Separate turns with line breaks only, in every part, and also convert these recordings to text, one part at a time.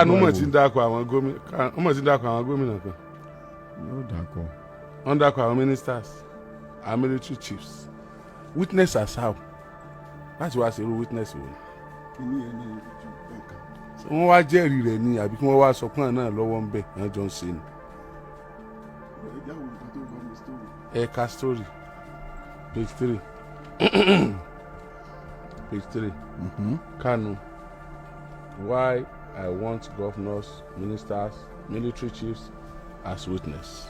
Kánú mọ̀ tí ń dákọ̀ àwọn gómìnà, wọ́n mọ̀ tí ń dákọ̀ àwọn gómìnà kan.
Yóò dákọ̀.
Wọ́n ń dákọ̀ àwọn ministers, àwọn military chiefs. Witness as how? Láti wá sí irú witness wo ni?
Kìíní yẹn ní ojú ẹ̀ka.
Wọ́n wá jẹ́rìí rẹ̀ ni, àbí kí wọ́n wá sọ pọ́n náà lọ́wọ́ ń bẹ̀ wọ́n jọ ń ṣe ni?
Ẹ̀jẹ̀ àwọn nǹkan tó wà ní story.
Ẹ̀ka story, page 3, page 3. Kanu: why I want governors, ministers, military chiefs as witness.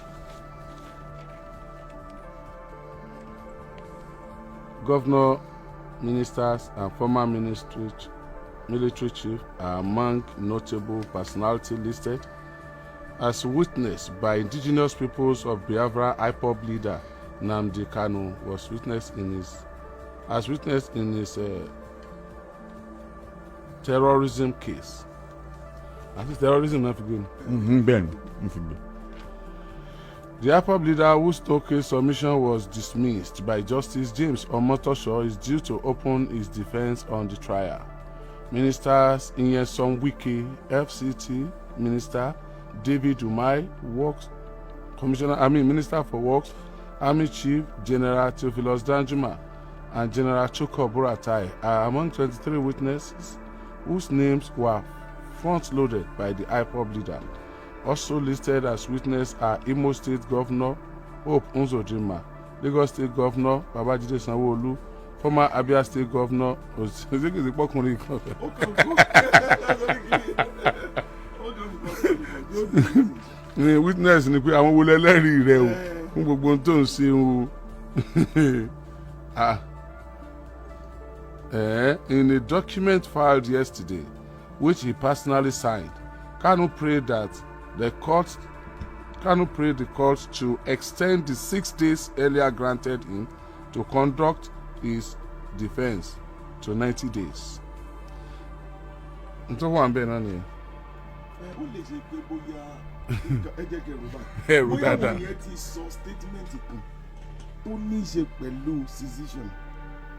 Governor, ministers and former military chief are among notable personality listed as witness by Indigenous Peoples of Biafra. IPOB leader Nnamdi Kanu was witness in his as witness in his terrorism case. Àti terrorism náà fi gbé ni.
Bẹ́ẹ̀ ni, n fi gbé.
The IPOB leader, whose no case submission was dismissed by Justice James Omotosho, is due to open his defense on the trial. Ministers Nyesom Wike, FCT Minister David Umahi, Works Commissioner, I mean Minister for Works, Army Chief General Theophilus Danjuma, and General Tukur Buratai are among 23 witnesses whose names were front-loaded by the IPOB leader. Also listed as witness are Imo State Governor Hope Uzodinma, Lagos State Governor Babajide Sanwo-Olu, former Abia State Governor Òsèkèsè pọkùnrin kan.
Ó kàn kó ó kàn kó yóò dùn.
Ní witness ni pé àwọn wo lẹ́lẹ́rìí rẹ o fún gbogbo ohun tó ń ṣe o. Ah. In a document filed yesterday, which he personally signed, Kanu prayed the court to extend the 6 days earlier granted him to conduct his defense to 90 days. Nítorí wà ń bẹ̀ náà nìyẹn.
Ẹ ó lè ṣe pé bóyá ẹ jẹ́ kí n rò báyìí.
Ẹ rò
Bóyá
dáadáa.
àwọn yẹn ti sọ statement kan tó ní í ṣe pẹ̀lú secession,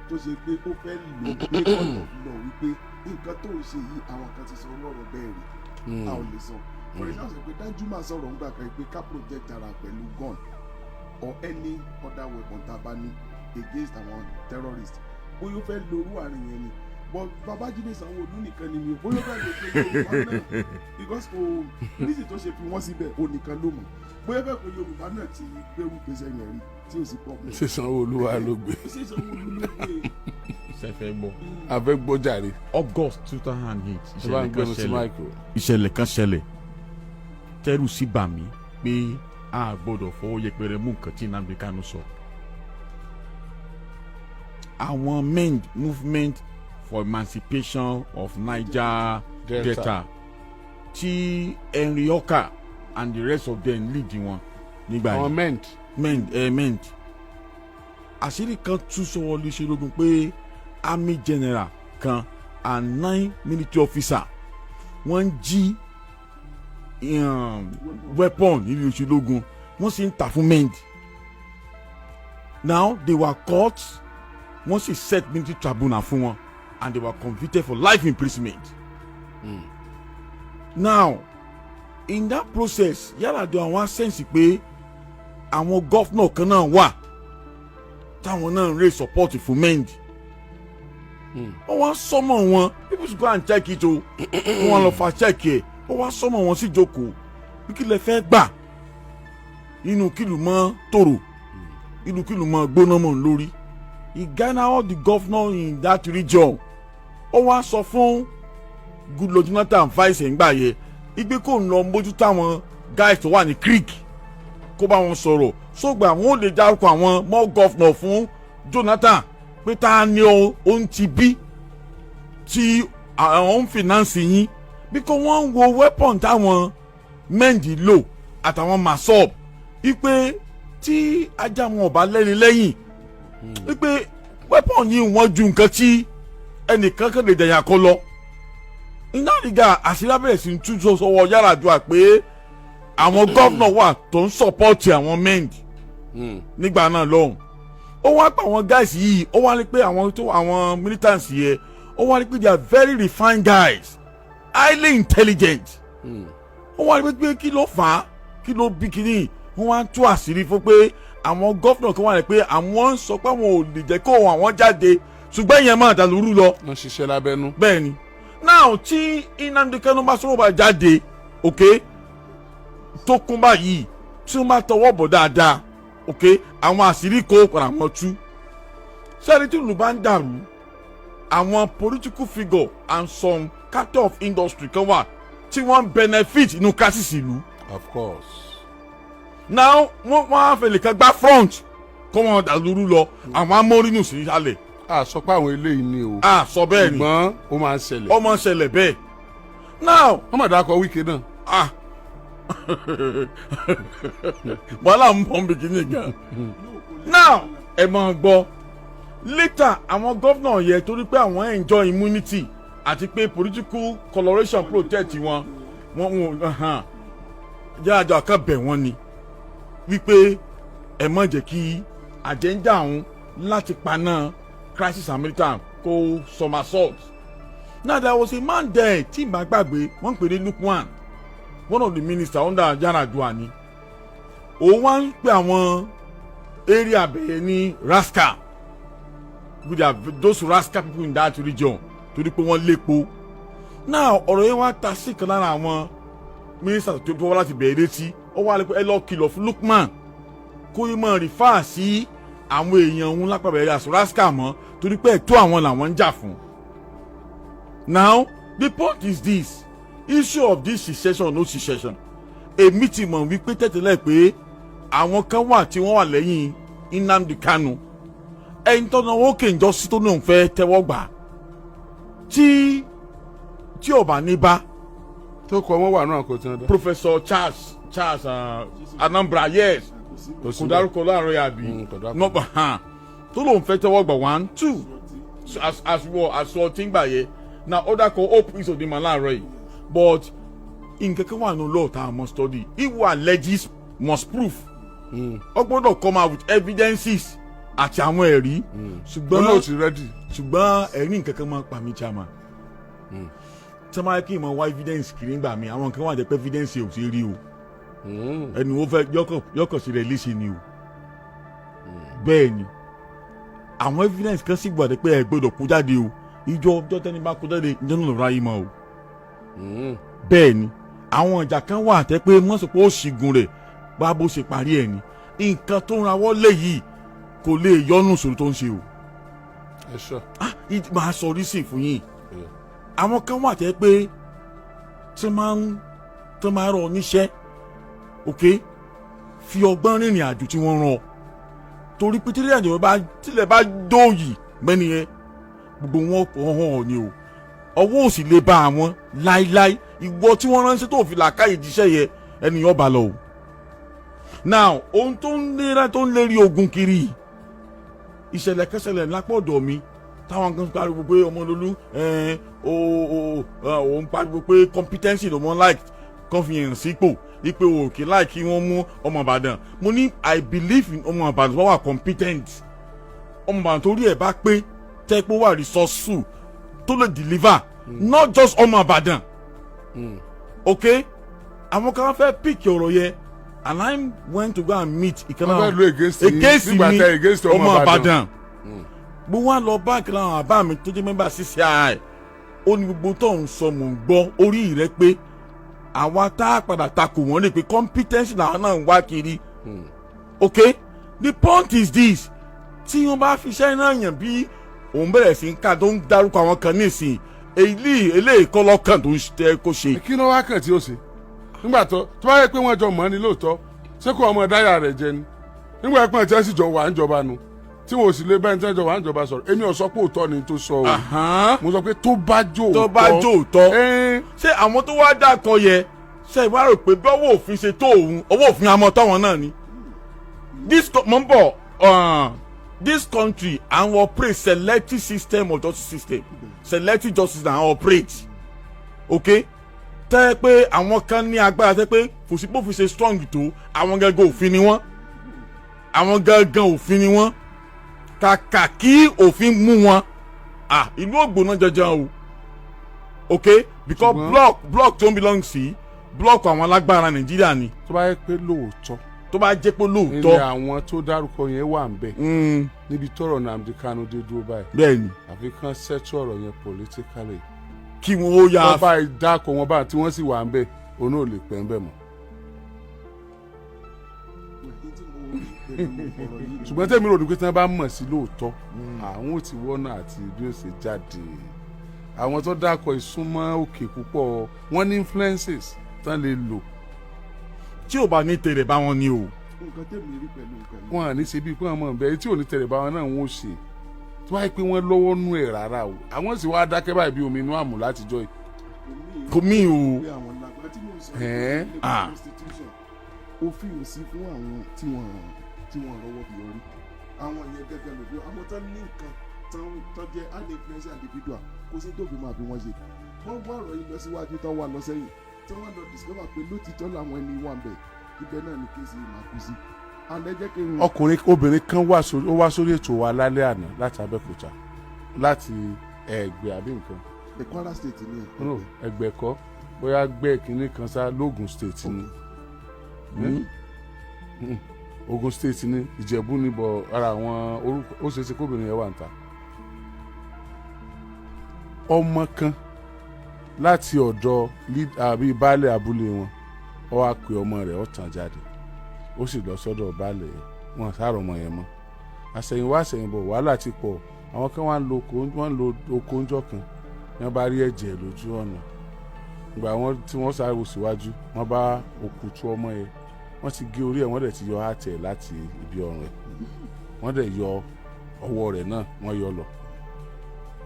tó ṣe pé ó fẹ́ lò ní court of law wípé nǹkan tó ń ṣe yìí, àwọn kan ti sọ orú ọ̀rọ̀ bẹ́ẹ̀ rí. A ò lè sọ, for example, pé Danjuma sọ̀rọ̀ ńgbà kan pé ká protect ara pẹ̀lú gun or any other weapon tá a bá ní against àwọn terrorists. Bóyá ó fẹ́ lo orú àárín yẹn ni, but Babájídé Sanwó-Olú nìkan ni mi ò, bóyá ó fẹ́ lo pé Yorùbá náà, because kò nísì tó ṣe fi wọ́n síbẹ̀, ó nìkan ló mọ̀. Bóyá fẹ́ pé Yorùbá náà ti gbérú gbèsè yẹn rí tí ò sí problem.
Ṣé Sanwó-Olú wa ló gbé?
Ṣé Sanwó-Olú ló gbé?
Sẹfẹ gbọ́?
Afẹ́ gbọ́jàre.
August 2008,
Ẹ bá ń
ìṣẹ̀lẹ̀ kan
gbẹnu sí
ṣẹlẹ̀.
Michael.
Ìṣẹ̀lẹ̀ kan ṣẹlẹ̀ tẹ́rù sí bà mí pé a gbọ́dọ̀ fọwọ́ yẹpẹrẹ mú nǹkan tí Nnamdi Kanu sọ. Àwọn MEND, Movement for Emancipation of Niger
Delta.
Delta, tí Henry Okah and the rest of them lead wọn nígbà
Àwọn
yẹn.
MEND.
MEND, MEND. Àṣírí kan tún sọwọ́ léṣe pé army general kan and nine military officer wọ́n ń jí weapon nílùú ìṣelógun, wọ́n sì ń tà fún MEND. Now they were caught, wọ́n sì set military tribunal fún wọn and they were convicted for life imprisonment. Now in that process, Yar'Adua àwọn sense pé àwọn governor kan náà wà táwọn náà ń raise support fún MEND. Wọ́n wá summon wọn. People should go and check it o. Wọ́n lọ fa check ẹ̀. Wọ́n wá summon wọn sí jókòó bí kí lẹ fẹ́ gbà nínú kìlù mọ́ tòrò, inú kìlù mọ́ gbóná mọ́ lórí. He gather all the governor in that region. Ó wá sọ fún Goodluck Jonathan, vice ẹ̀ ń gbà yẹ igbe, kò ń lọ mójútó àwọn guys tó wà ní creek, kó bá wọn sọ̀rọ̀ sógbà àwọn ò lè dárúkọ àwọn more governor fún Jonathan pé ta ni ó ń ti bí tí àwọn ń finance yín, bíkọ́ wọ́n ń wo weapon táwọn MEND lò àtàwọn MASSOB, wípé tí ajá wọn ò bá lẹ́ni lẹ́yìn, wípé weapon yìí wọ́n ju nǹkan tí ẹnìkan kan lè dẹ̀yà kọ lọ. Iná ìgbà àṣírí abẹ́rẹ́ sí tún sọ́wọ́ Yar'Adua pé àwọn governor wà tó ń support àwọn MEND nígbà náà lọ́hùn. Ó wá pa àwọn guys yìí, ó wá ní pé àwọn tó àwọn militants yẹ, ó wá ní pé they are very refined guys, highly intelligent. Wọ́n wá rí pé kí ló fà á, kí ló bí kíní. Wọ́n wá ń tú àṣírí fún pé àwọn governor kan wà ní pé àwọn ń sọ pé àwọn ò lè jẹ́ kó àwọn jáde, ṣùgbọ́n ìyẹn máa dàlúrú lọ.
Wọ́n ṣiṣẹ́ lábẹ́nú.
Bẹ́ẹ̀ ni. Now, tí Nnamdi Kanu bá sọ̀rọ̀ bá jáde, ok, tó kún báyìí, tí wọ́n bá tọwọ́ bọ̀ dáadáa, ok, àwọn àṣírí kó padà wọ́n tú sẹ́ni. Tí ìlú bá ń dàrú, àwọn political figure and some captain of industry kan wà tí wọ́n ń benefit inú crisis ìlú.
Of course.
Now, wọ́n á fẹ́ lè kan gbá front kó wọn dàlúrú lọ, àwọn amórínù sí ìsàlẹ̀.
A sọ pé àwọn eléyìí ni o.
A sọ bẹ́ẹ̀ ni.
Ṣùgbọ́n ó máa ń ṣẹlẹ̀.
Ọmọ ṣẹlẹ̀ bẹ́ẹ̀ now.
Wọ́n mà dákọ̀ Wike náà.
Ah, wàhálà ń bọ̀ ń bìkínì gan. Now, ẹ máa gbọ́, later, àwọn gómìnà yẹ torí pé àwọn enjoy immunity àti pé political coloration protect wọn, wọn Yar'Adua kan bẹ̀ wọ́n ni wípé ẹ má jẹ́ kí agenda òun láti paná crisis and kó somersault. Now, there was a man there tí ìgbà gbàgbé, wọ́n ń pè ní Lukman, one of the minister under Yar'Adua ni. Òun wá ń pè àwọn area bẹ̀yẹ ní rascal, with their those rascal people in that region, torí pé wọ́n lépo. Now, ọ̀rọ̀ yẹn wá ta sí kan lára àwọn mínísítà tó wá láti bẹ̀rẹ̀ létí. Ó wá lè pé ẹ lọ́ọ́ kìlọ̀ fún Lukman kó yẹ máa refer sí àwọn èèyàn òun lápá bẹ̀rẹ̀ as rascal mọ́, torí pé ẹ̀tọ́ àwọn làwọn ń jà fún. Now, the point is this: issue of this secession, no secession, èmi ti mọ̀ wípé tẹ̀tẹ̀lẹ̀ pé àwọn kan wà tí wọ́n wà lẹ́yìn Nnamdi Kanu. Ẹni tó náwó kéńjọ sí tó náà fẹ́ tẹ́wọ́ gbà tí ò bá ní bá
tó kọ wọn wà náà kò tí wọn dá.
Professor Charles Anambra, yes.
Kò sí.
Kò dárúkọ láàárọ̀ yàbí?
Kò dárúkọ.
Nọ́mbà hàn tó lóun fẹ́ tẹ́wọ́ gbà, one, two, as wọ as wọ tí ń gbà yẹ na ó dákọ̀ Hope Uzodinma láàárọ̀ yìí. But nǹkan kan wà ní law tá a must study: he who alleges must prove. Ó gbọ́dọ̀ come out with evidences àti àwọn ẹ̀rí.
Ṣùgbọ́n
Ṣùgbọ́n
ó ti ready.
Ṣùgbọ́n ẹ̀rí nǹkan kan máa ń pa mí, chairman, tí wọ́n máa kí n máa wá evidence kiri ńgbà mi, àwọn nǹkan wà jẹ́ pé evidence ò ṣe rí o. Ẹni wo fẹ́ yọkọ̀ sí rẹ̀ léṣe ni o. Bẹ́ẹ̀ ni, àwọn evidence kan sì gbọ́dọ̀ pé ẹ gbọ́dọ̀ kó jáde o. Ìjọ ọjọ́ tẹ́ni bá kó jáde, ìjọ náà lọ́ọ́ ráyé mọ́ o. Bẹ́ẹ̀ ni, àwọn ìjà kan wà tẹ́ pé wọ́n sọ pé ó ṣìgùn rẹ̀ bá bó ṣe parí ẹ̀ ni. Nǹkan tó ń rawọ́ lé yìí kò lè yọnu ìṣòro tó ń ṣe o.
Ẹ sọ.
Ah, máa sọ orísìn fún yín. Àwọn kan wà tẹ́ pé tí máa ń rọ níṣẹ́, ok, fi ọgbọ́n rìnrìn àjò tí wọ́n rán ọ, torí pé tí ìrìn àjò bá tilẹ̀ bá dóòyì mẹ́ni yẹn, gbogbo wọn kò hàn ọ́ ni o. Ọwọ́ ò sì lè bá àwọn láíláí. Ìwọ tí wọ́n ránṣẹ́ tó fi làákàyè jíṣẹ́ yẹ ẹnìyàn bá lọ o. Now, ohun tó ń lera tó ń lérí ogun kiri yìí, ìṣẹ̀lẹ̀ kẹsẹ̀lẹ̀ lápò ọ̀dọ̀ mi táwọn kan pariwo pé Ọmọlólú ẹ̀ẹ́n o o òun pariwo pé competency ló mọ́ like kan fi hàn sípò, ipe òkè láì kí wọ́n mú ọmọ Ìbàdàn. Mo ní I believe in ọmọ Ìbàdàn tó wà competent, ọmọ Ìbàdàn torí ẹ̀ bá pé tẹ́ pé ó wà resourceful tó lè deliver, not just ọmọ Ìbàdàn. Ok, àwọn kan fẹ́ pick ọ̀rọ̀ yẹn and I went to go and meet ìkànnì
Wọ́n fẹ́ lo against yín,
against
nígbà
mi.
tẹ against ọmọ
Ọmọ
Ìbàdàn.
Ìbàdàn. Gbogbo wa lọ báńkì láwọn àbá mi tó jẹ́ member CCI. Ó ní gbogbo tó ń sọ mò ń gbọ́ orí rẹ pé àwa tá a padà takò wọ́n lè pé competence làwọn náà ń wá kiri. Ok, the point is this: tí wọ́n bá fi iṣẹ́ náà yàn bí òun bẹ̀rẹ̀ sí ń ká tó ń dárúkọ àwọn kan nísìnyí, èyí eléyìí kọ́ lọ́kàn tó ń tẹ́ kó ṣe.
Kí ló wá kàn tí ó ṣe nígbà tó bá yẹ pé wọ́n jọ mọ̀ ní lóòótọ́? Ṣé kó ọmọ dáyà rẹ̀ jẹ ni nígbà pé tí wọ́n sì jọ wà ń jọba nu, tí wọn ò sì lè bẹ́ẹ̀ tí wọ́n jọ wà ń jọba sọ̀rọ̀? Èmi ò sọ pé òótọ́ ni tó sọ o. Mo sọ pé tó bá jó òótọ́.
Tó bá jó òótọ́.
Ẹ́n,
Ṣé àwọn tó wá dàkọ yẹ ṣe ìwà rò pé bí ọwọ́ òfin ṣe tó òun, ọwọ́ òfin àmọ́ táwọn náà ni this mo ń bọ̀. This country and operate selective system of justice system, selective justice na operate. Ok, tẹ́ pé àwọn kan ní agbára, tẹ́ pé kò sí bófin ṣe strong tó, àwọn gangan òfin ni wọ́n, àwọn gangan òfin ni wọ́n. Kàkà kí òfin mú wọn, ah, ìlú ògbóná janjan o. Ok, because block tó ń belong sí Block àwọn alágbára Nàìjíríà ni.
Tó bá yẹ pé lóòótọ́
Tó bá jẹ́ pé
ní
lóòótọ́
àwọn tó dárúkọ yẹn wà ń bẹ̀ níbi tọ́rọ̀ Nnamdi Kanu dé dúró báyìí,
Bẹ́ẹ̀ ni.
àfi kán settle ọ̀rọ̀ yẹn politically.
Kí wọ́n ó yà
Wọ́n bá dákọ̀ wọn báyìí tí wọ́n sì wà ń bẹ̀, òun náà ò lè pẹ́ ń bẹ̀ mọ́.
Ní tí mo rí pẹ̀lú ọ̀rọ̀ yìí ni-
Ṣùgbọ́n tèmi rò ní pé tí wọ́n bá mọ̀ sí lóòótọ́, àwọn ò ti wọ́nà àti bí ó ṣe jáde. Àwọn tó dákọ̀ ìsúnmọ́ òkè púpọ̀, wọ́n ní influences tán lè lò.
Tí ò bá ní tèrè bá wọn ni o.
Nǹkan tẹ̀mí rí pẹ̀lú nǹkan yìí.
Wọn à ní ṣe bíi pé wọn mọ̀ bẹ́ẹ̀ tí ò ní tẹ̀lé bá wọn náà, wọn ò ṣe tí wọ́n á pé wọ́n lọ́wọ́ nú ẹ̀ rárá o. Àwọn sì wá dákẹ́ báyìí bí omi inú àmù látijọ́ yìí.
Kò mí o.
Pé àwọn lágbára tí mò ń sọ
Ẹ̀ẹ́.
nípa constitution, òfin ò sí fún àwọn tí wọ́n rọ́wọ́ bí ọrí. Àwọn yẹn gẹ́gẹ́ lòdì, àwọn tó ní nǹkan tó jẹ́ uninfluential individual, kò sí tó fi máa fi wọ́n ṣe. Wọ́n wá ọ̀rọ̀ yìí lọ síwájú, tó wà lọ sẹ́yìn, tí wọ́n lọ discover pé lótìtọ́ làwọn ẹni wà ń bẹ̀, ibẹ̀ náà ni case yìí máa kú sí. And ẹ jẹ́ kí n.
Ọkùnrin, obìnrin kan wá sórí, ó wá sórí ètò wa lálẹ́ àná láti Abẹ́òkúta, láti Ẹ̀gbẹ́ àbí nǹkan.
The Kwara State ni ẹ̀.
No, Ẹ̀gbẹ́ kọ́, bóyá gbẹ́ kínní kan sá lógùn State ni. Ogun State ni, Ìjẹ̀bú ni bọ̀ ara àwọn orúkọ. Ó ṣeé ṣe kóbìnrin yẹn wà ń ta ọmọ kan láti ọ̀dọ̀ àbí baálé abúlé wọn. Ó wá pe ọmọ rẹ̀, ó tàn jáde, ó sì lọ sọ́dọ̀ baálé yẹn. Wọn sáré ọmọ yẹn mọ́. Àṣẹ̀yìnwá àṣẹ̀yìnbọ̀, wàhálà ti pọ̀. Àwọn kan wá ń lo oko, wọ́n ń lo oko ńjọ́ kan ní wọ́n bá rí ẹ̀jẹ̀ lójú ọ̀nà. Ìgbà wọn tí wọ́n sáré wò síwájú, wọ́n bá òkùtù ọmọ yẹn. Wọ́n ti gé orí ẹ̀, wọ́n dẹ̀ ti yọ heart ẹ̀ láti ibi ọrùn ẹ̀, wọ́n dẹ̀ yọ ọwọ́ rẹ̀ náà, wọ́n yọ lọ.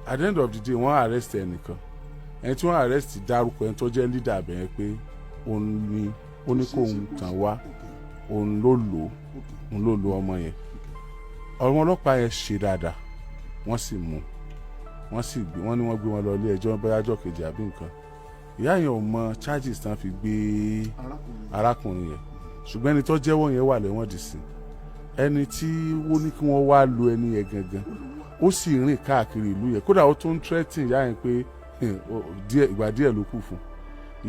At the end of the day, wọ́n arrest ẹnìkan. Ẹni tí wọ́n arrest dárúkọ ẹni tó jẹ́ leader abẹ́yẹn pé òun ni ó ní kóun tàn wá, òun ló lò ó, òun ló lo ọmọ yẹn. Ọmọ ọlọ́pàá yẹn ṣe dáadáa, wọ́n sì mú, wọ́n sì gbé wọ́n ní wọ́n gbé wọn lọ ilé ẹjọ́ bóyá ọjọ́ kejì àbí nǹkan. Ìyá yẹn ò mọ charges tán fi gbé
arákùnrin
arákùnrin yẹn, ṣùgbọ́n ẹni tó jẹ́wọ́ yẹn wà lẹ́wọ̀n dì sí. Ẹni tí wọ́n ní kí wọ́n wá lo ẹni yẹn gangan, ó sì rìn káàkiri ìlú yẹn. Kódà ó tún ń threaten ìyá yẹn pé díẹ̀, ìgbà díẹ̀ ló kù fún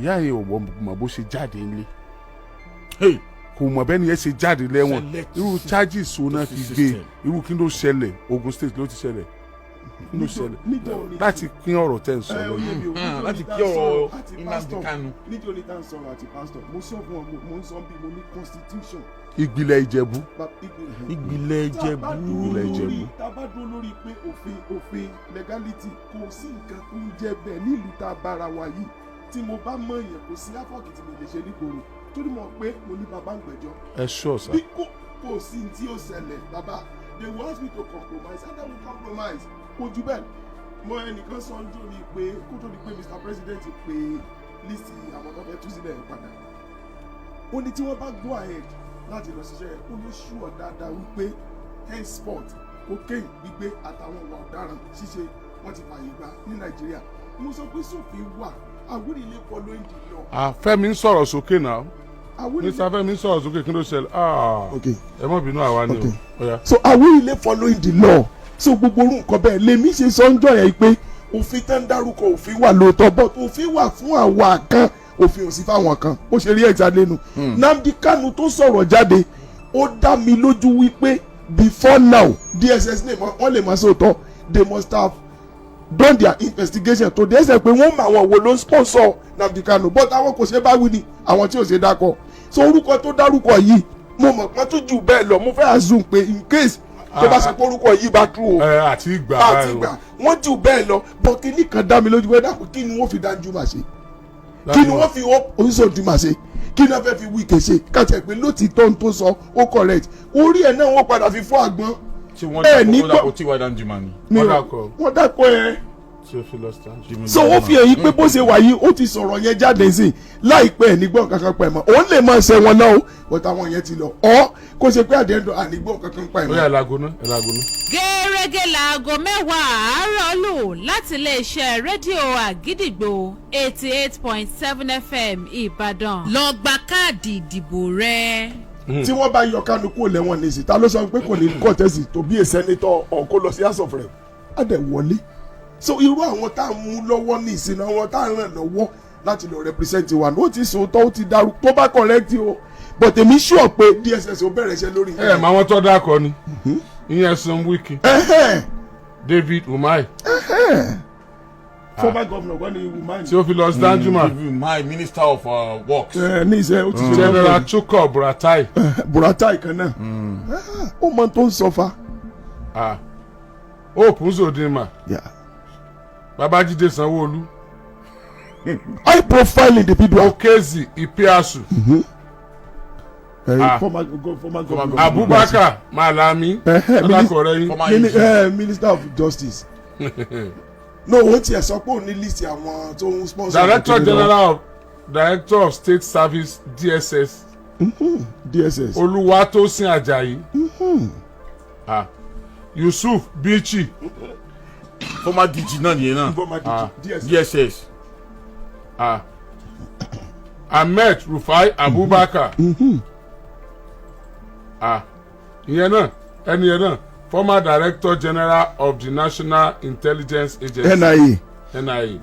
ìyá yẹn. Ò mọ̀ bó ṣe jáde nílé.
Hey.
Kò mọ̀ bẹ́ẹ̀ ni yẹn ṣe jáde lẹ́wọ̀n.
Select
Irú charges wo náà fi gbé?
system.
Irú kí ló ṣẹlẹ̀? Ogun State ló ti ṣẹlẹ̀. Kí ló ṣẹlẹ̀?
Nítorí
Láti pín ọ̀rọ̀ tẹ́ ń sọ
ẹ
lọ
ó yé
yìí.
mi o.
Ah,
Nítorí
láti
tá
kí
ń
ọ̀rọ̀
sọ̀rọ̀ àti
Nnamdi
pastor,
Kanu.
Nítorí tá ń sọ̀rọ̀ àti pastor, mo sọ fún ọ, mo ń sọ bí mo ní constitution.
Ìgbìlẹ̀ Ìjẹ̀bú.
Ìgbìlẹ̀
Tá a bá
Ìjẹ̀bú.
dúró
Ìgbìlẹ̀
lórí
Ìjẹ̀bú.
Tá a bá dúró lórí pé òfin legality, kò sí nǹkan tó ń jẹ́ bẹ́ẹ̀ nílùú tá a bára wa yìí. Tí mo bá mọ èèyàn, kò sí afọ́ọ̀kì tí mi lè ṣe nígboro, torí mo pé mo ní bàbá ń gbẹ́jọ́.
Ẹ ṣọ́ sá.
Bí kò sí tí ó ṣẹlẹ̀, bàbá, they will ask me to compromise and I will compromise. Kò jù bẹ́ẹ̀. Mo ẹnìkan sọ ń jó ni pé kó tó di pé Mr President pé list àwọn tó fẹ́ tú sílẹ̀ padà, ó ní tí wọ́n bá go ahead láti lọ ṣiṣẹ́ yẹn, ó ló ṣùọ̀ dáadáa wípé henceforth cocaine gbígbé àtàwọn ìwà ọ̀daràn ṣíṣe, wọ́n ti fààyè gbà ní Nàìjíríà. Mo sọ pé sófin wà, àwílé following the law.
Ah, Fẹ́mi ń sọ̀rọ̀ sókè náà.
Àwílé
Mr Fẹ́mi ń sọ̀rọ̀ sókè, kí ló ṣẹlẹ̀? Ah,
Okay.
ẹ má bínú, àwa ni o.
Okay.
Ó yá.
So àwílé following the law. So gbogbo orú nǹkan bẹ́ẹ̀ lèmi ṣe sọ́njọ́ yẹn pé òfin tán ń dárúkọ, òfin wà lóòótọ́, but òfin wà fún àwa kan, òfin ò sí fáwọn kan. Bó ṣe rí ẹ̀já lẹ́nu Nnamdi Kanu tó sọ̀rọ̀ jáde, ó dá mi lójú wípé before now, DSS lè mọ, wọ́n lè mọ sóòótọ́. They must have done their investigation to the extent pé wọ́n mọ àwọn wo ló ń sponsor Nnamdi Kanu, but àwọn kò ṣe bá wí ni àwọn tí ò ṣe dákọ̀. So orúkọ tó dárúkọ yìí, mo mọ̀ pọ́n tó jù bẹ́ẹ̀ lọ. Mo fẹ́ assume pé in case tó bá ṣe pé orúkọ yìí bá true o,
Ẹ àti ìgbà
àti
báyìí o.
ìgbà wọ́n jù bẹ́ẹ̀ lọ, but kíní kan dá mi lójú pé dákun, kí ni wọ́n fi Danjuma ṣe? Kí ni wọ́n fi Oríṣiríṣi ṣe? Kí ni wọ́n fẹ́ fi Wike ṣe? Káṣí pé lótìtọ́ ń tó sọ ó correct, orí ẹ̀ náà wọ́n padà fi fọ́ àgbọn.
Tí wọ́n
Ẹ ní
dàpọ̀, wọ́n dàpọ̀ tí wàá Danjuma ni.
Mi
Wọ́n
ò-
dàkọ̀.
Wọ́n dàkọ̀ ẹ̀.
Theophilus Danjuma.
So ó fi èyí pé bó ṣe wà yìí, ó ti sọ̀rọ̀ yẹn jáde sí i láìpẹ́, ẹ̀ nígbọ̀n kankan pa ẹ̀ mọ́. Òun lè máa ṣe wọn náà o, but àwọn yẹn ti lọ ọ́ kó ṣe pé àdéhùn ànígbọ̀n kankan pa ẹ̀
Ó yá,
mọ́.
ẹ lago ná, ẹ lago ná.
Gẹ́rẹ́gẹ́ láago 10 àárọ̀ lù láti iléeṣẹ́ rédíò Àgídìgbò 88.7 FM, Ìbàdàn. Lọ gba káàdì ìdìbò rẹ.
Tí wọ́n bá yọ Kánú kúrò lẹ́wọ̀n ní ìsìn, ta ló sọ pé kò ní contest to be a senator or kó lọ sí House of Rep? Á dẹ̀ wọlé. So irú àwọn tá à ń mú lọ́wọ́ ní ìsìn, àwọn tá à ń ràn lọ́wọ́ Láti lọ represent wa, ó ti sòótọ́, ó ti dárú tó bá correct o, but èmi sure pé DSS ó bẹ̀rẹ̀ iṣẹ́ lórí.
Ẹ mọ àwọn tó dákọ ni Nyesom Wike, David Umahi,
Former governor wọ́n ní Umahi.
tí ó fi lọ sí Danjuma,
My minister of works.
Ẹ ní ìṣe ó ti ṣe.
General Tukur Buratai.
Buratai kan náà, ó mọ tó ń sọ fa.
Ah, Hope Uzodinma, Babajide Sanwó-Olú,
High profile individual.
Okezie Ikpeazu, Ah.
Former governor.
Abubakar Malami, alákọ̀ọ́rẹ́ yín.
Former
Mini, minister of justice, no, ó tiẹ̀ sọ pé òun ní list àwọn tó ń sponsor.
Director General of Director of State Service, DSS,
DSS.
Olúwatósìn Ajayi, ah, Yusuf Bichi,
Former DG náà nìyẹn náà.
Former
Ah.
DG DSS.
DSS.
Ah, Ahmed Rufai Abubakar, ah, ìyẹn náà, ẹni yẹn náà, former Director General of the National Intelligence Agency.
NIA.
NIA.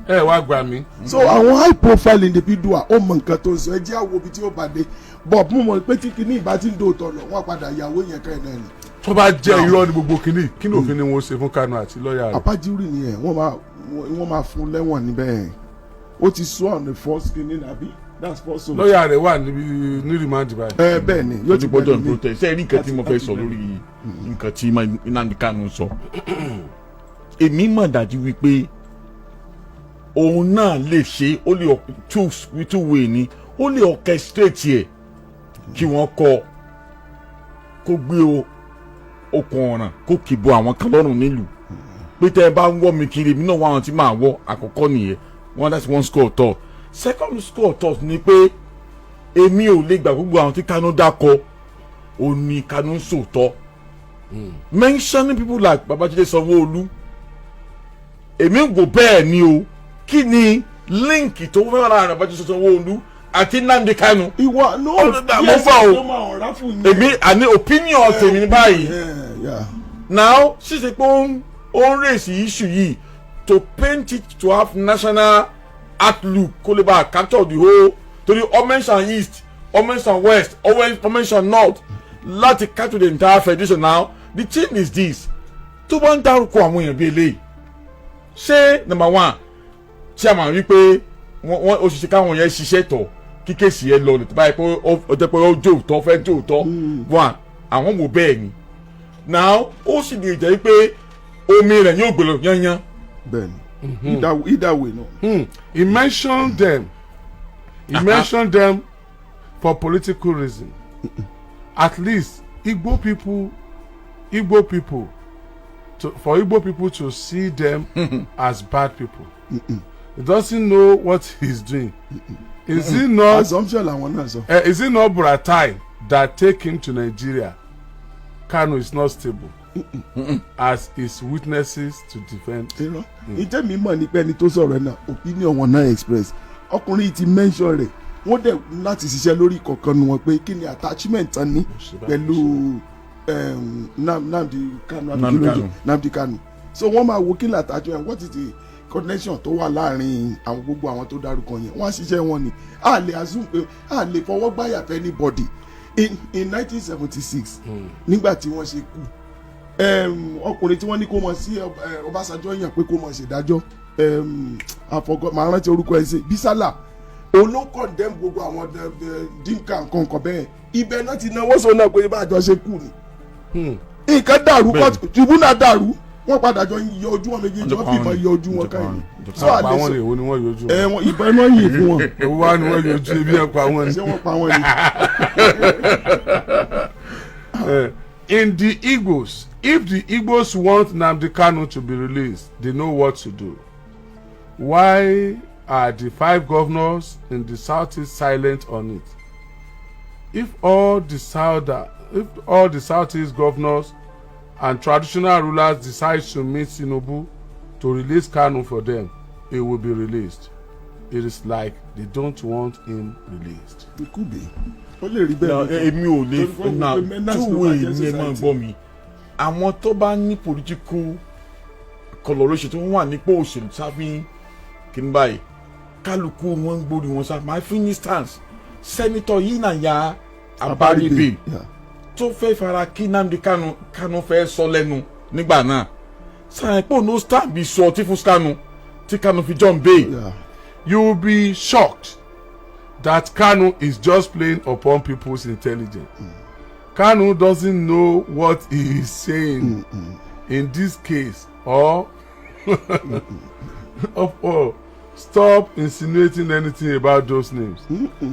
Ẹ wá gbà mí.
So àwọn high profile individual, ó mọ nǹkan tó ń sọ. Ẹ jẹ́ àwọn ibi tí ó bá dé bọ̀ mú mọ̀ pé tí kinní ìbá ti ń dòótọ́ lọ, wọ́n padà yàwó yẹn ká ẹ̀ náà ni.
Tó bá jẹ́ irọ́ ní gbogbo kínní, kí ni òfin ni wọ́n ṣe fún Kanu àti lọ́ọ̀yà rẹ̀?
Àpájúrì nìyẹn, wọ́n máa fún lẹ́wọ̀n níbẹ̀. Ó ti sọ on the first kinní nàbí, that's first so.
Lọ́ọ̀yà rẹ̀ wà níbi ní remand báyìí.
Ẹ bẹ́ẹ̀ ni, yóò
Yóò
ti
ti gbọ́dọ̀
pẹ̀lú mi.
protest. Ṣé ẹ rí nǹkan tí mo fẹ́ sọ lórí nǹkan tí Nnamdi Kanu sọ? Èmi mọ̀ dájú wípé òun náà lè ṣe, ó lè two way ni, ó lè orchestrate ẹ̀ kí wọ́n kọ kó gbé o okùn ọ̀ràn kó kìbọ àwọn kan lọ́rùn nílùú pé tẹ́ ẹ bá ń wọ́ mi kiri, èmi náà wá àwọn tí màá wọ́. Àkọ́kọ́ nìyẹn, one, that's one school of thought. Second school of thought ni pé èmi ò lè gbà gbogbo àwọn tí Kanu dákọ ò ní Kanu ń sòótọ́. Mentioning people like Babajide Sanwó-Olú, èmi ń wò bẹ́ẹ̀ ni o. Kí ni link tó fẹ́ wà láàrin Babajide Sanwó-Olú àti Nnamdi Kanu?
Ìwọ no.
Ó, mo fà o.
Ló máa ọ̀rá fún yín.
Èmi àní opinion tèmi ní báyìí. Now, ṣíṣe pé ó ń raise issue yìí to paint it to have national outlook, kó lè bá a capture the whole, torí ó mention east, ó mention west, ó mention north, láti capture the entire federation. Now the thing is this: tó bá ń dárúkọ àwọn èèyàn bíi eléyìí, ṣé number one, chairman wípé wọ́n ó ṣiṣẹ́ káwọn yẹn ṣiṣẹ́ tọ̀ kí case yẹn lọ lè tó báyìí pé ó jẹ́ pé ó jó òótọ́, fẹ́ jó òótọ́ one, àwọn wò bẹ́ẹ̀ ni. Now ó sì lè jẹ́ pé omi rẹ̀ yóò gbèrò yányán.
Bẹ́ẹ̀ni, either way no.
He mentioned them. He mentioned them for political reason. At least Igbo people, for Igbo people to see them as bad people. He doesn't know what he's doing. Is it not?
Assumption làwọn náà sọ.
Is it not Buratai that take him to Nigeria? Kanu is not stable, as his witnesses to defend.
Irọ́, ìjẹ́ mi mọ̀ ní pé ẹni tó sọ̀rọ̀ ẹ̀ náà, opinion wọn náà express. Ọkùnrin yìí ti mention rẹ̀, wọ́n dẹ̀ láti ṣiṣẹ́ lórí kọ̀ọ̀kan nu wọn pé kí ni attachment tán ní pẹ̀lú Nnamdi Kanu àbí
Nnamdi
kí ló ń jẹ́?
Kanu.
Nnamdi Kanu. So wọ́n máa wo kí ni attachment, what is the connection tó wà láàrin àwọn gbogbo àwọn tó dárúkọ yẹn. Wọ́n á ṣiṣẹ́ wọn ni. A lè assume pé a lè fọwọ́ gbáyà fẹ́ anybody. In 1976, nígbà tí wọ́n ṣe kú, ọkùnrin tí wọ́n ní kó mọ̀ sí Ọbásanjọ́ yàn pé kó mọ̀ ṣèdájọ́, àfọgọ́ màá rántí orúkọ ẹ̀ sí Bisala, òun ló condemn gbogbo àwọn dimka nǹkan kan bẹ́ẹ̀. Ibẹ̀ náà ti náwó sọ náà pé bá àjọ ṣe kú ni nǹkan dàrú, tribunal dàrú, wọ́n padà jọ yọ ojú wọn méjèèjì, wọ́n fìbọn yọ ojú wọn káyìí.
So àlè sọ èwo ni wọ́n yọjú?
Ẹ wọn ìbọn náà yìn fún wọn.
Èwo wá ni wọ́n yọjú? Ebi ẹ̀ pa wọn ni.
Ṣé wọ́n pa wọn ni?
In the Igbos, if the Igbos want Nnamdi Kanu to be released, they know what to do. Why are the five governors in the southeast silent on it? If all the southeast governors and traditional rulers decide to meet Tinubu to release Kanu for them, he will be released. It is like they don't want him released.
It could be, ó lè rí bẹ́ẹ̀.
Èmi ò lè na two way ní. Ẹ máa gbọ́ mi, àwọn tó bá ní political coloration, tó wà nípò òṣèlú sáfín kí n báyìí. Kálukú wọn ń gbórí wọn sá. My for instance, Senator Enyinnaya Abaribe tó fẹ́ fara kí Nnamdi Kanu, Kanu fẹ́ sọ lẹ́nu nígbà náà, sàn pé òun ó stand bí sọ ọtí fún Kanu tí Kanu fi jump bail.
You will be shocked that Kanu is just playing upon people's intelligence. Kanu doesn't know what he is saying in this case or stop insinuating anything about those names.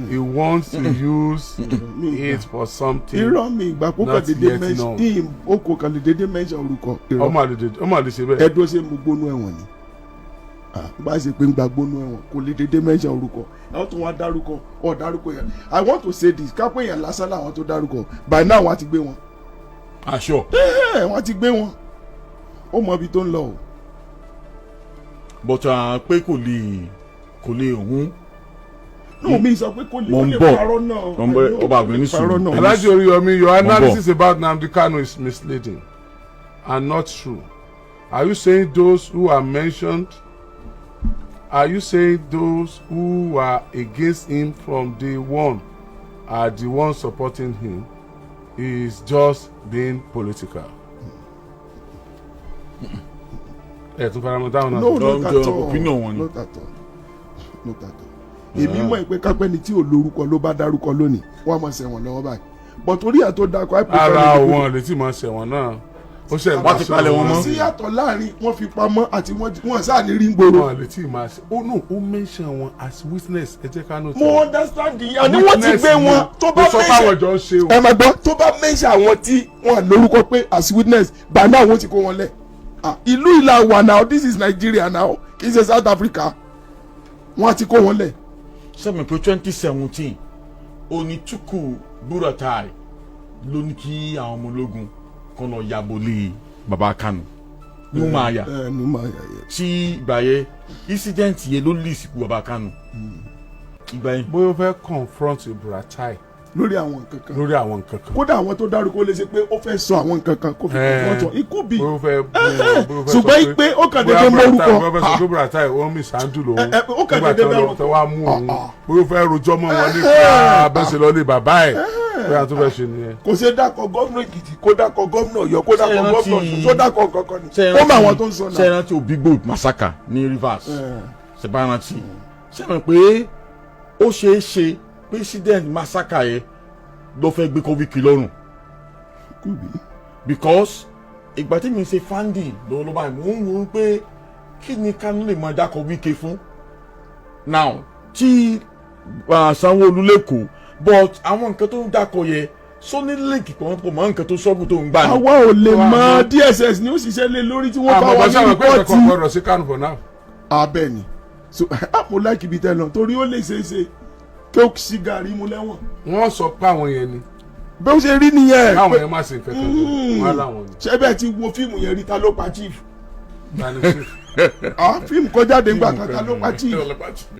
He wants to use it for something.
Irọ́, mi ìgbà kó kàn
Not
dédé
yet
mention
known.
Ó kò kàn lè dédé mention orúkọ. Irọ́.
Ọmọ àlè, ọmọ àlè ṣe bẹ́ẹ̀.
Ẹdúró, ṣe mo gbónú ẹ̀wọ̀n ni? Ah, bá a ṣe pé ń gba gbónú ẹ̀wọ̀n, kò lè dédé mention orúkọ. Àwọn tó wá dárúkọ ọ dárúkọ yẹn, I want to say this, kápẹ́ yẹn lásán làwọn tó dárúkọ, by now wọ́n á ti gbé wọn.
Aṣọ.
Ẹ wọ́n ti gbé wọn, ó mọ ibi tó ń lọ o.
But pé kò lè hun.
No, mi sọ pé kò lè
Mo
ó
ń
lè
bọ̀.
parọ́ náà.
Mo ń bọ̀, ọba àgbẹ̀ ní sùúrù.
Parọ́ náà.
Alhaji Oriyomi, your
bọ̀.
analysis about Nnamdi Kanu is misleading and not true. Are you saying those who are mentioned? Are you saying those who were against him from day one are the ones supporting him? He is just being political. Ẹ tún faramọ́ táwọn náà.
No,
Don't
not at
jọ
all.
Opinion wọn ni.
Not at all, not at all. Èmi mọ̀ pé kápẹ́ni tí ò lórúkọ ló bá dárúkọ lónìí, wọ́n á máa ṣẹ̀wọ̀n lọ́wọ́ báyìí, but orí àtó dákọ̀, I prefer
Ara
the
wọn lè tí máa ṣẹ̀wọ̀n náà. Ó ṣe
Wọ́n ti palẹ̀ wọn mọ́.
Kò sí yàtọ̀ láàrin wọ́n fi pamọ́ àti wọ́n sáà ní rí ń gbòòrò.
Wọn lè tí máa ṣe. Ó no, ó mention wọn as witness. Ẹ jẹ́ ká note.
Mo understand yìí, àní wọ́n ti gbé wọn. Tó bá
Ó sọ fáwọn
mention
jọ ń ṣe o.
Ẹ máa gbọ́, tó bá mention àwọn tí wọ́n lórúkọ pé as witness, by now wọ́n ti kó wọn lẹ̀. Ah, ìlú ìlà wà now, this is Nigeria now, kì í ṣe South Africa. Wọ́n ti kó wọn lẹ̀.
Sẹ́mi pé 2017 Onítùkù Buratai ló ní kí àwọn ọmọ ológun kan lọ yabo lé baba Kanu ní Umuahia.
Ẹ ní Umuahia yẹ.
Tí ìgbà yẹn, incident yẹn ló lè sìnkú baba Kanu ìgbà yẹn.
Bóyá ó fẹ́ confront Buratai
lórí àwọn nǹkan kan.
Lórí àwọn nǹkan kan.
Kódà àwọn tó dárúkọ, ó lè ṣe pé ó fẹ́ sọ àwọn nǹkan kan kó fi confront wọn, ikú bí.
Bóyá ó fẹ́, bóyá ó fẹ́ sọ
Ṣùgbọ́n pé ó kàn
bóyá
déédéé
Buratai
mórúkọ.
Bóyá ó fẹ́ sọ pé Buratai wọ́n mishandle òun
Ẹ, ẹ, ó kàn
nígbà
déédéé
tí wọ́n lọ
dárúkọ.
tẹ́ wá mú òun. Bóyá ó fẹ́ rojọ́ mọ́ wọn nípa bẹ́sẹ̀ lọ́lé bàbá ẹ̀, bóyá tó fẹ́ ṣe nìyẹn.
Kò ṣe dákọ̀ gómìnà Èkìtì, kó dákọ̀ gómìnà Ọ̀yọ́, kó dákọ̀
Ṣé ẹ
gómìnà
rántí-
Ọ̀ṣun, tó dákọ̀ kankan ni ó mọ àwọn tó ń sọ
Ṣe é
náà.
rántí Obigbo massacre ní Rivers? Ṣe bá rántí, ṣe mọ̀ pé ó ṣeé ṣe president massacre yẹn ló fẹ́ gbé covid lọ́rùn?
Could be.
Because ìgbà tí mi ń ṣe funding lọ́wọ́lọ́wọ́ báyìí, mò ń wo pé kí ni Kanu lè máa dákọ̀ Wike fún now tí Sanwó-Olú lẹ́kọ̀ọ́, but àwọn nǹkan tó ń dákọ̀ yẹ sọ ní link kan pọ̀ mọ́ nǹkan tó sọ́gun tó ń gbà ní.
Àwa ò lè mọ, DSS ni ó ṣiṣẹ́ lé lórí tí wọ́n bá
Àmọ́
wà
bá
ní
sábà pé
report.
ìkẹ́kọ̀ọ́ gbọ́dọ̀ sí Kanu for now.
Abẹ́ ni so mo like ibi tẹ́ lọ, torí ó lè ṣeé ṣe kí ó ṣí gàrí mu lẹ́wọ̀n.
Wọ́n sọ pé àwọn yẹn ni.
Bí ó ṣe rí nìyẹn.
Káwọn yẹn má ṣe nǹkan kan, wọ́n á láwọn ni.
Ṣé bẹ́ẹ̀ ti wo fíìmù yẹn rí, Ta ló pa chief?
Tani chief?
Ah, fíìmù kọjáde ńgbà kan, Ta ló pa chief.